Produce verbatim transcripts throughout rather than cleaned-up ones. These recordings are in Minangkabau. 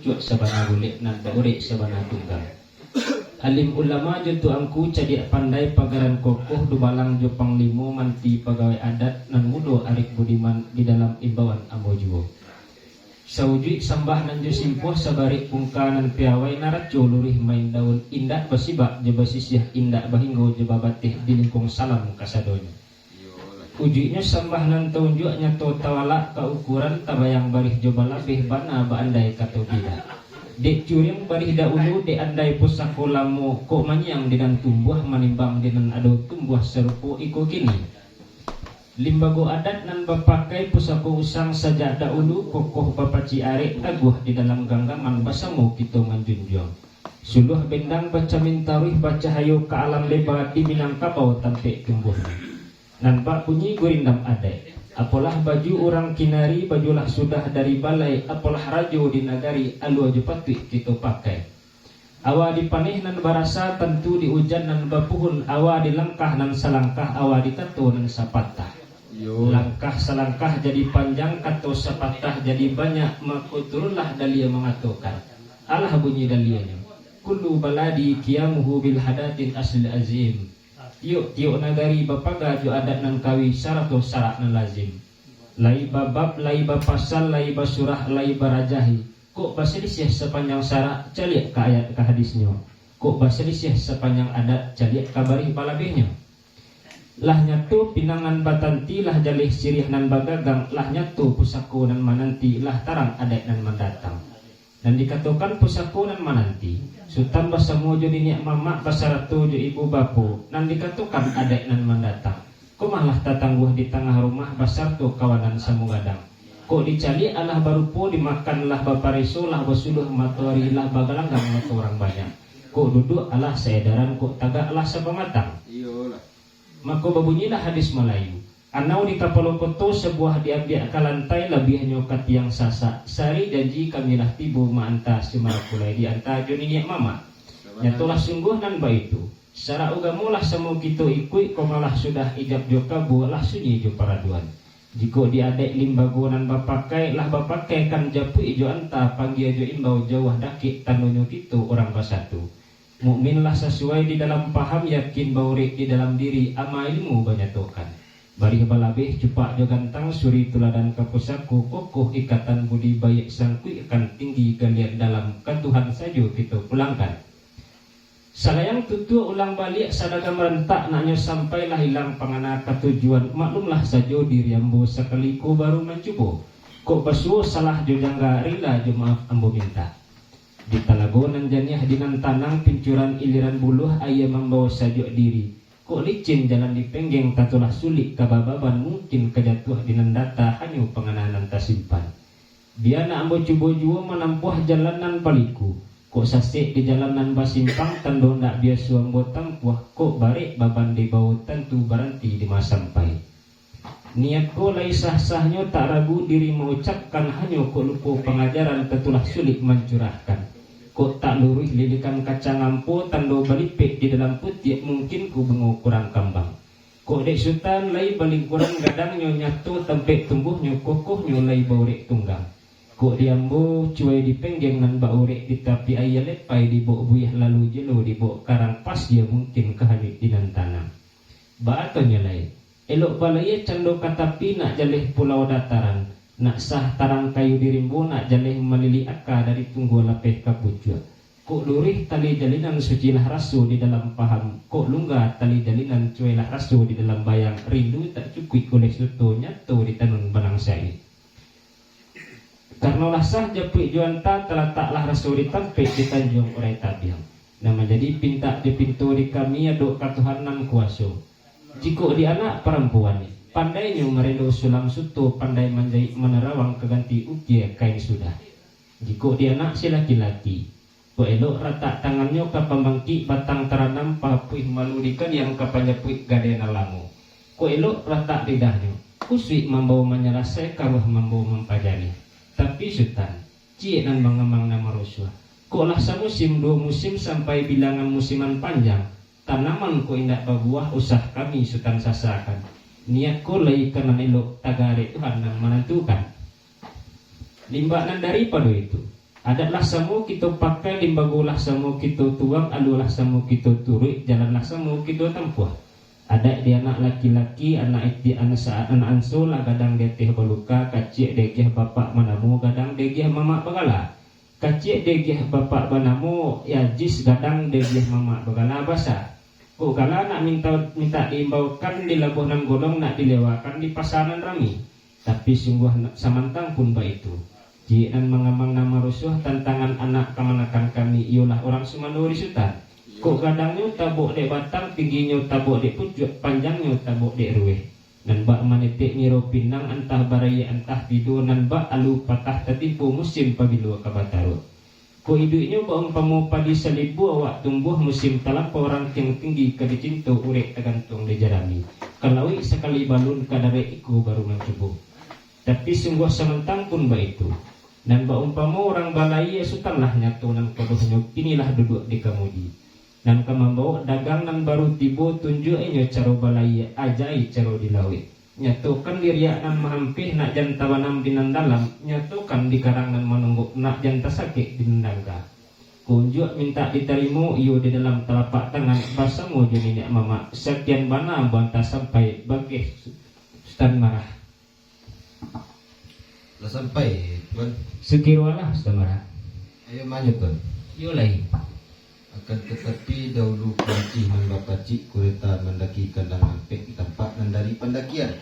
Cuak sabana bulek nan baurek sabana tunggang. Alim ulama jo tuangku cadiak pandai pagaran kokoh dubalang jo panglimo manti pagawai adat nan mudo arif budiman di dalam imbauan ambo juo. Saujuik sambah nan jo simpuah sabarek pungka nan piawai naraco luruih main daun indak basibak jo basisiah indak bahinggo jo babateh di lingkuang salam kasadonyo. Ujuiknyo sambah nan taunjuak nyato tawalak ka ukuran tabayang barih jo balabeh bana baandai kato bidak. Dek curiang barih daulu dek andai pusako lamo kok manyiang di nan tumbuah manimbang di nan ado tumbuah sarupo iko kini. Limbago adat nan bapakai pusako usang sajak daulu kokoh bapacik arek taguah di dalam ganggaman basamo kito manjunjuang. Suluah bendang bacamin taruih bacahayo ka alam leba di Minangkabau tampek tumbuahnyo. Nan bak bunyi gurindam adaik. Apolah baju urang kinari, bajulah sudah dari balai, apolah rajo di nagari, alua jo patuik kito pakai. Awa di paneh nan barasa, tantu di ujan nan bapuhun, awa di langkah nan salangkah, awa di kato nan sapatah. Yo. Langkah salangkah jadi panjang, kato sapatah jadi banyak, mako turunlah dalia mangatokan. Alah bunyi dalianyo, "Kullu baladi qiyamuhu bil hadatil aslil azim." Tiok-tiok nagari bapaga jo adat nan kawi sarato sarak nan lazim. Lai babab, lai bapasal, lai basurah, lai barajahi. Kok basalisiah sapanjang sarak, caliak ka ayat ka hadisnyo. Kok basalisiah sapanjang adat, caliak ka barih balabehnyo. Lah nyato pinangan batanti, lah jaleh siriah nan bagagang, lah nyato pusako nan mananti, lah tarang adaik nan mandatang. Nan dikatokan pusako nan mananti, Sutan basamo jo niniak mamak basarato jo ibu bapo, nan dikatokan adaik nan mandatang. Ko mah lah tatangguah di tangah rumah basarato kawanan samo gadang. Kok dicaliak alah barupo, dimakan lah bapareso, lah basuluah matoari, lah bagalanggang mato urang banyak. Kok duduak alah saedaran, kok tagak alah sapamatang. Iyolah. Mako babunyilah hadis Malayu, "Anau di kapalo koto, sabuah diambiak ka lantai, labiahnyo ka tiang sasak. Sari janji kami lah tibo maanta si Marakulai dianta jo niniak mamak." Nyatolah sungguah nan baitu. Sarak ugamo lah samo kito ikuik, komalah sudah ijab jo kabua, lah sunyi jo paraduan. Jikok di adaik limbago nan bapakai, lah bapakaikan japuik jo anta, panggia jo imbau, jauah dakek tandonyo kito urang basatu. Mukmin lah sasuai di dalam paham, yakin baurek di dalam diri, ama ilmu banyatokan. Barih balabeh cupak jo gantang, suri tuladan ka pusako, kokoh ikatan budi, baiak sangkuikkan, tinggi galian dalam, ka Tuhan sajo kito pulangkan. Salayang tutuak ulang baliak, sadagam rantak naknyo sampai, lah ilang pangana ka tujuan, maklumlah sajo diri ambo sakali ko baru mancubo. Kok basuo salah jo jangga, rila jo maaf ambo mintak. Di talago nan janiah, di nan tanang, pincuran iliran buluah, aia mambawo sajuak diri. Kok licin jalan di penggeng, tantulah sulik ka bababan, mungkin ka jatuah di nan data, hanyo pangana nan tasimpan. Bia nak ambo cubo juo manampuah jalan nan baliku. Kok sasek di jalan nan basimpang, tando ndak biaso ambo tampuah, kok barek baban dibawo, tantu baranti di ma sampai. Niat ko lai sah-sahnyo, tak ragu diri maucapkan, hanyo kok lupo pangajaran, tantulah sulik mancurahkan. Kok tak luruih lilikan kacang ampo, tando balipek di dalam putiak, mungkin ko bungo kurang kambang. Kok dek Sutan lai balingkuran, gadangnyo nyato tampek tumbuahnyo, kokohnyo lai baurek tunggang. Kok di ambo cuai di penggeng nan baurek, di tapi aia lepai dibok buiah, lalu jelo dibok karang, pas dia mungkin ka hanyuik di nan tanang. Baatonyo lai, elok balaia cando ka tapi, nak jaleh pulau dataran, nak sah tarang kayu di rimbo, nak jaleh malilik aka dari tunggua lapeh ka pucuak. Kok luruih tali jalinan, sucilah raso di dalam paham, kok lungga tali jalinan, cuailah raso di dalam bayang, rindu tak cukuik oleh suto, nyato di tanun banang saik. Karano lah sah japuik jo anta, talataklah raso di tampek, di tanjuang urai tabiang. Nan manjadi pintak jo pinto di kami, adok ka Tuhan nan kuaso. Jikok di anak parampuan, pandainyo marelo sulam suto, pandai manjaik manarawang, ka ganti ukia kain sudah. Jikok di anak si laki-laki, kok elok ratak tangannyo ka pambangkik, batang taranam papuih malu di kaniang, ka panjapuik gadai nan lamo. Kok elok ratak lidahnyo, kusuik mambawo manyalasai, karuah mambawo mampajaniah. Tapi Sutan, ciek nan mangamang nan marusuah. Kok lah samusim duo musim, sampai bilangan musiman panjang, tanaman ko indak babuah, usah kami Sutan sasakan. Niat ko lai ka nan elok, tagarek Tuhan nan manantukan. Limbak nan daripado itu, Adat lah samo kito pakai, limbago lah samo kito tuang, alua lah samo kito turuik, jalan lah samo kito tampuah. Adat di anak laki-laki, anak iti-, anak sa-, anak anso lah gadang di ateh baluka, kaciak di agiah bapak banamo, gadang di agiah mamak bagala. Kaciak di agiah bapak banamo, ya jis gadang di agiah mamak bagala basa. Kok gala nak minta, mintak diimbaukan di labuah nan golong, nak dilewakan di pasa nan rami. Tapi sungguah na-, samantang pun baitu, ciek nan mangamang nan marusuah tantangan anak kamanakan kami, iyolah urang sumando di Sutan. Kok gadangnyo tabuak dek batang, tingginyo tabuak dek pucuak, panjangnyo tabuak dek ruweh. Nan bak manetek niro pinang, antah barayia antah tido, nan bak alu patah tatimpo, musim pabilo ka bataruak. Kok iduiknyo baumpamo padi salibu, awak tumbuah musim talampau, rantiang tinggi ka dicinto, urek tagantuang di jarami, ka lauik sakali balun, ka darek iko baru mancubo. Tapi sungguah samantang pun baitu, nan baumpamo urang balayia, Sutan lah nyato nan kodohnyo, kini lah duduak di kamudi. Nan ka mambawok dagang nan baru tibo, tunjuak inyo caro balayia, ajai caro di lauik. Nyatokan di riak nan maampeh, nak jan tabanam di nan dalam, nyatokan di karang nan manonggok, nak jan tasakek di nan dangga. Kok unjuak mintak ditarimo, iyo di dalam talapak tangan, basamo jo niniak mamak, sakian bana bantah sampai bakeh Sutan Marah. Lah sampai, Tuan? Sukiro alah, Sutan Marah. Ayo manyo, Tuan. Iyo lai. Akan tatapi, dahulu kunci nan bapacik kureta mandaki kandang ampek, tampak nan dari pandakian.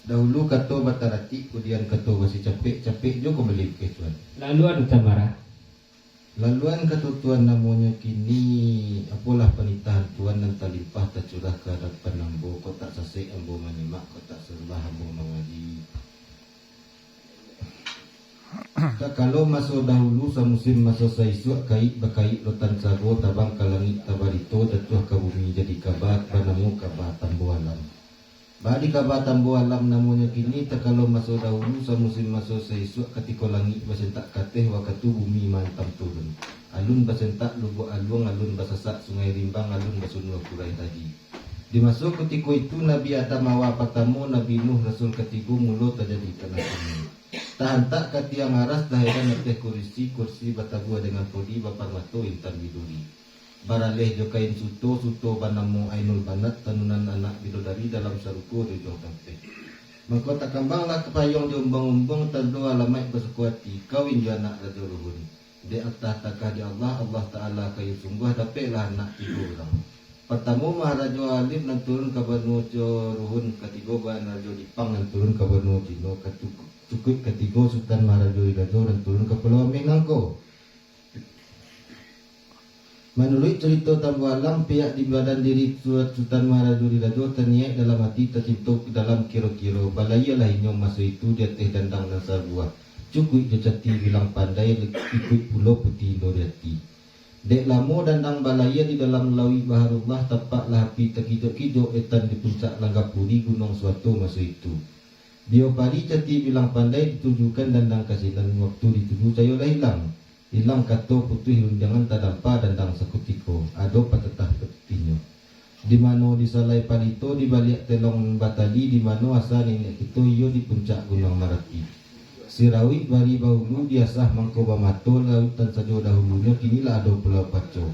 Dahulu kato bataratik, kudian kato basicapek-capek jo kumbali bakeh Tuan. Lalu anu Sutan Marah. Laluan kato Tuan namonyo kini, apolah panitahan Tuan nan talimpah tacurah ka adapan ambo, kok tak sasek ambo manyimak, kok tak salah ambo mangaji. Takalo maso dahulu, samusim maso saisuak, kaik bakaik lotan sago, tabang ka langik tabarito, jatuah ka bumi jadi kaba, banamo kaba Tambo Alam. Baa di kaba Tambo Alam namonyo kini, takalo maso dahulu, samusim maso saisuak, katiko langik basentak kateh, wakatu bumi maantam turun. Alun basentak Lubuak Aluang, alun basasak Sungai Rimbang, alun basunua Kurai Taji. Di maso kutiko itu, Nabi Adam awa patamo, Nabi Nuh rasul katigo, mulo tajadi tanah bumi. Tahantak ka tiang aras, tahedan ateh kurisi, kurisi batabuah dengan podi, baparmato intan biduri. Baraleh jo kain suto, suto banamo Ainul Banat, tanunan anak bidodari dalam sarugo di ujuang tampeh. Mangko takambanglah kapayuang jo umbang-umbang, tando alamaik basuko ati, kawin jo anak Rajo Ruhun. Dek atah takah di Allah, Allah Ta'ala kayu sungguah, dapeklah anak tigo urang. Partamo Maharajo Alim nan turun ka banua Jo Ruhun, katigo Maharajo Jipang nan turun ka banua Cino, katu-, cukuik katigo Sutan Maharajo Irajo nan turun ka Pulau Ameh nangko. Manuruik curito Tambo Alam, pihak di badan diri Su-, Sutan Maharajo Dirajo taniaik dalam ati tacinto dalam kiro-kiro, balayialah inyo maso itu di ateh dandang nan sabuah, cukuik jo cati bilang pandai, ikuik pulo puti indo di ati. Dek lamo dandang balayia di dalam lauik baharullah, tampaklah api takijok-kijok etan di puncak Langgapuri Gunuang Suato maso itu. Biopari cati bilang pandai ditujukan dandang ka sinan, waktu dituju cayo lah ilang. Ilang kato putuih rundiangan, tadampa dandang sakutiko, ado patatah patihnyo. Di mano disalai palito, dibaliak telong batali, di mano asa niniak kito, iyo di puncak Gunuang Marapi. Sirawik bari baulu, diasah mangko bamato, lautan sajo dahulunyo, kini lah ado Pulau Paco.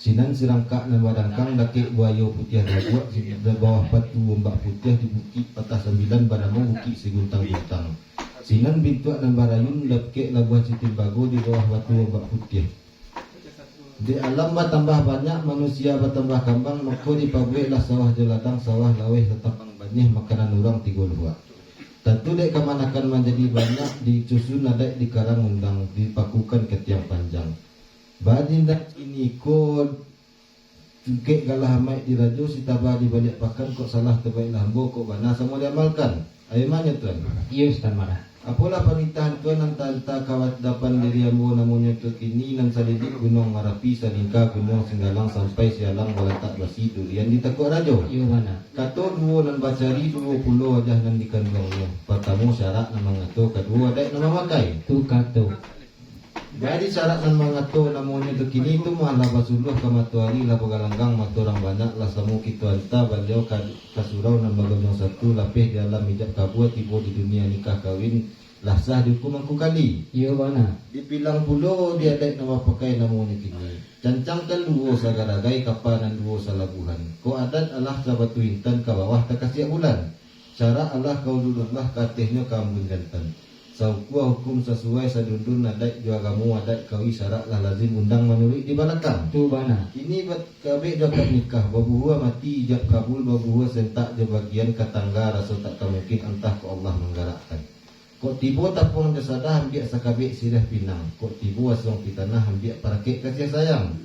Sinan sirangkak nan badangkang, dakek buayo putiah daguak, di bawah batu ombak putiah, di bukik patah sambilan, banamo Bukik Siguntang-guntang. Sinan bintuak nan barayun, dakek labuah Sitimbago, di bawah batu ombak putiah. Di alam batambah banyak, manusia batambah kambang, mako dipabueklah sawah jo ladang, sawah laweh, tatambang baniah, makanan urang tigo luak. Tantu dek kamanakan manjadi banyak, disusun adaik di karang undang, dipakukan ka tiang panjang. Baa di nan kini ko, cukek galah amaik dirajo, sitaba di baliak pakan, kok salah tabaiklah ambo, kok bana samo diamalkan. Ayo manyo, Tuan. Iyo, Sutan Marah. Apolah panitahan Tuan nan taanta ka adapan diri ambo, namonyo tu kini, nan salidik Gunuang Marapi, salingka Gunuang Singgalang, sampai sialang balatak basi durian di Takuak Rajo. Iyo, bana. Kato duo nan bacari, duo pulo wajah nan dikanduangnyo. Partamo syarak nan mangato, kaduo adaik nan mamakai. Tu kato. Jadi syarak nan mangato namonyo tu kini tu mah lah basuluah ka matoari, lah bagalanggang mato urang banyak, lah samo kito anta baliau ka, ka surau nan bagonjong satu, lapeh di alam ijab kabua, tibo di dunia nikah kawin, Lah sah diukum angku kali. Iyo bana. Dipilang pulo di adaik nan bapakai namonyo kini. Cancang kan duo sagaragai, kapa nan duo salabuhan. Kok adaik alah ka batu intan, ka bawah takasiak bulan. Syarak alah ka ulun rumah, ka atehnyo ka ambun jantan. Saukua hukum sasuai, sadundun adaik jo agamo, adaik kawi syarak lah lazim undang manuruik di balakang. Tu bana. Kini bat-, kabek jo akad nikah, babuhua mati ijab kabul, babuhua sentak jo bagian ka tangga, raso tak ka mungkin antah kok Allah manggarakkan. Kok tibo tapuang jo sadah, ambiak sakabek sirah pinang. Kok tibo asuang pitanah, ambiak parakek kasiah sayang.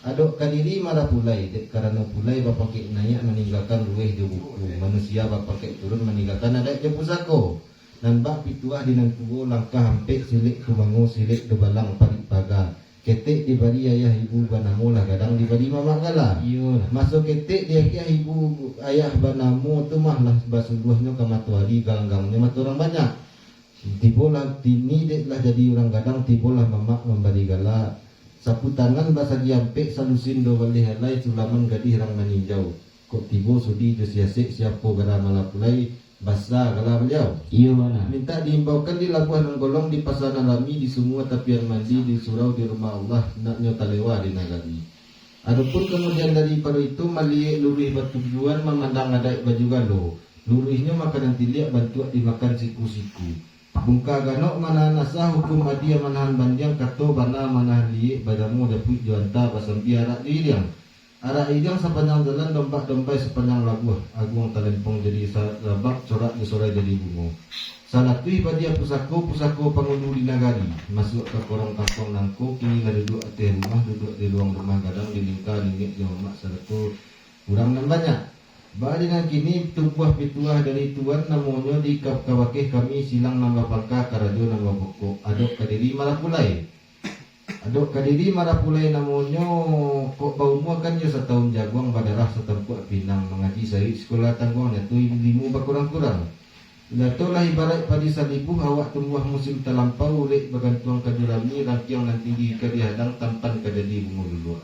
Adok ka diri marapulai, dek karano pulai bapakek naiak maninggakan lueh jo buku, manusia bapakek turun maninggakan adaik jo pusako. Nan bak pituah di nan tuo, langkah ampek silek kumango, silek dubalang parik paga. Ketek dibari ayah ibu banamo, lah gadang dibari mamak gala. Iyolah. Maso ketek di ayah ibu, ayah banamo tu mah lah basuluahnyo ka matoari, galanggangnyo mato urang banyak. Tibolah tini dek lah jadi urang gadang, tibolah mamak mambari gala. Sapu tangan basagi ampek, salusin duo baleh alai, sulaman gadih rang maninjau. Kok tibo sudi jo siasek, siapo gara malapulai, basa gala baliau. Iyo bana. Mintak diimbaukan di labuah nan golong, di pasa nan rami, di sumua tapian mandi, di surau di rumah Allah, naknyo talewa di nagari. Adopun kamudian daripado itu, maliek luruih batujuan, mamandang adaik baju galo. Luruihnyo makanan tiliak, bantuak dimakan siku-siku. Bungka ganok manahan asa, hukum adia manahan bandiang, kato bana manahan liek, badamo dapuik jo anta, basambia arak jo iriang. Arak iriang sapanjang jalan, dombak dombai sapanjang labuah, aguang talempong jadi sa-, rabak, corak jo sorai jadi bungo. Salatuih badia pusako, pusako pangulu di nagari. Masuak ka korong kampuang nangko, kini lah duduak ateh rumah, duduak di luang rumah gadang, di lingka niniak jo mamak sarato urang nan banyak. Baa di nan kini tumbuah pituah dari tuan, namonyo di ka-, kabakeh kami silang nan bapangka, karajo nan bapokok, adok ka diri marapulai. Adok ka diri marapulai namonyo, kok baumua kan iyo satahun jaguang, badarah satampuak pinang, mangaji sayuik sikola tangguang, nyato ilimu bakurang-kurang. Nyato lah ibaraik padi salibuah, awak tumbuah musim talampau, urek bagantuang ka jurami, rangkiang nan tinggi ka dihadang, tampan ka jadi bungo luluak.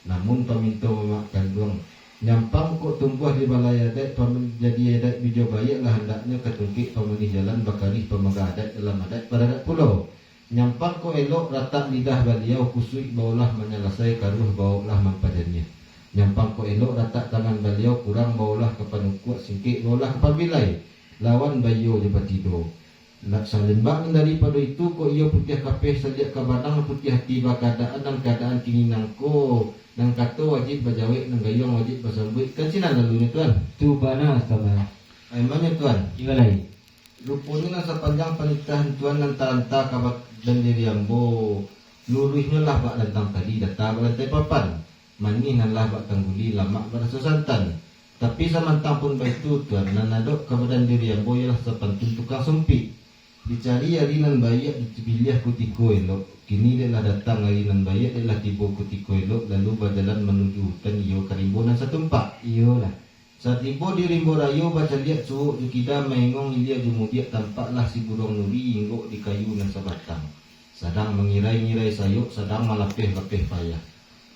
Namun paminto mamak kanduang, nyampang kok tumbuah di balai adaik, paman-, jadi adaik bijo baiak, lah andaknyo ka tungkek pamanih jalan, bakarih pamaga adaik, dalam adaik baradat pulo. Nyampang kok elok ratak lidah baliau, kusuik baolah manyalasai, karuah baoklah mampajaniah. Nyampang kok elok ratak tangan baliau, kurang baolah ka panukuak, singkek baolah ka pambilai, lawan baiyo jo batido. Nak salimbak nan daripado itu, kok iyo putiah kapeh saliak ka banang, putiah ati bakaadaan, nan kaadaan kini nangko, nan kato wajib bajawek, nan gayuang wajib basambuik, kan sinan lalunyo, Tuan? Tu bana, Tuan. Emangnya, Tuan? Iyo lai. Ruponyo nan sapanjang panitahan Tuan nan taranta ka badan diri ambo, luruihnyo lah bak rantang tali, data balantai papan. Manih nan lah bak tangguli, lamak baraso santan. Tapi samantang pun baitu, Tuan, nan adok ka badan diri ambo iyolah sapantun tukang sumpik. Dicari ari nan baiak, dipiliah kutiko elok. Kini dek lah datang ari nan baiak, dek lah tibo kutiko elok, lalu bajalan manuju hutan, iyo ka rimbo nan satumpak. Iyolah. Satibo di rimbo rayo, bacaliak suok jo kida, maengong ilia jo mudiak, tampaklah si buruang nuri inggok di kayu nan sabatang. Sadang mangirai-ngirai sayok, sadang malapeh-lapeh payah.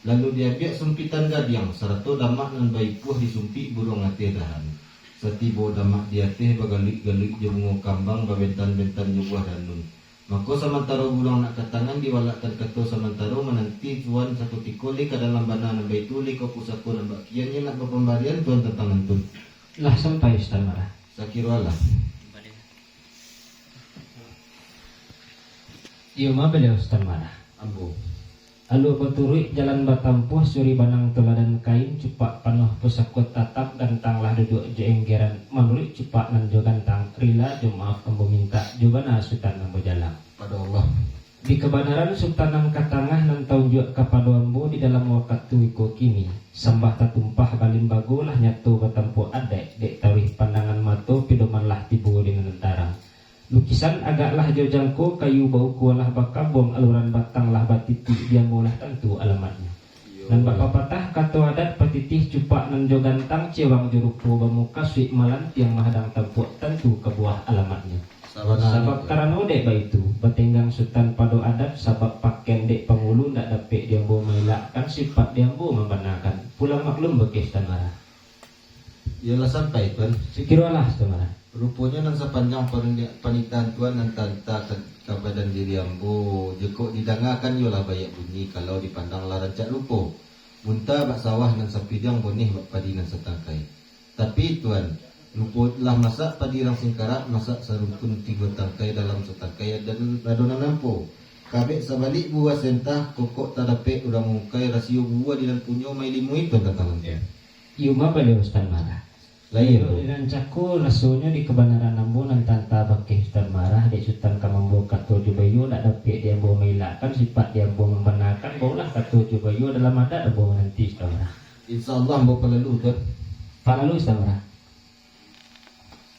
Lalu diambiak sumpitan gadiang, sarato damak nan baipuah, disumpik buruang ateh dahan. Satibo damak di ateh, bagaluik-galuik jo bungo kambang, babentan-bentan jo buah danun. Mako, samantaro buruang nak ka tangan, diwalakkan kato samantaro, mananti Tuan sakutiko, lai ka dalam bana nan baitu, lai ka pusako nan bak kian, inyo nak bapambarian Tuan tantang nantun. Lah sampai, Ustaz Marah? Sakiro alah. Iyo ma baliau, Ustaz Marah? Ambo. Alua baturuik jalan batampuah, suri banang tuladan kain, cupak panuah pusako tatap, gantang lah duduak jo enggeran, manuruik cupak nan jo gantang, rila jo maaf ambo mintak, jo bana Sutan nan bajalang. Pado Allah. Di kabanaran Sutan nan ka tangah, nan taunjuak kapado ambo di dalam wakatu iko kini, sambah tatumpah balimbago, lah nyato batampuak adaik, dek taruih pandangan mato, pidoman lah tibo di nan tarang. Lukisan agaklah jo jangko, kayu baukua lah bakabuang, aluran batang lah batitik, di ambo lah tantu alamatnyo. Nan bak papatah kato adat, patitih cupak nan jo gantang, cewang jo rupo bamukasuik, malantiang mahadang tampuak, tantu kabuah alamatnyo. Sabab karano dek baitu, batenggang Sutan pado adat, sabab paken dek pangulu, ndak dapek di ambo maelakkan, sipaik di ambo mambanakan. Pulang maklum bakeh Sutan Marah. Iyolah sampai, Tuan. Sakiro alah, Sutan Marah. Ruponyo nan sapanjang panitahan Tuan nan tanta ka, ka badan diri ambo, jikok didangakan iyolah baiak bunyi, kalau dipandang lah rancak rupo. Bunta bak sawah nan sapidiang, boneh bak padi nan satangkai. Tapi, Tuan, lupo lah masak padi rang singkarak, masak sarungkun tigo tangkai dalam satangkai adonan ampo. Kabek sabalik buah sentah, kokok tadapek urang mangungkai, rasio buah di nan punyo mailimo itu tantang Tuan. Iyo mah baliau Sutan Marah. Lain tu. Di nan cako rasonyo di kabanaran ambo nan tanta bakeh Sutan Marah, dek Sutan ka mambawa kato jo baiyo, nak dapek di ambo mailakkan, sipaik di ambo mambanakan, baolah kato jo baiyo dalam adat ambo mananti Sutan Marah. Insya Allah ambo palalu, Tuan. Palalu Sutan Marah.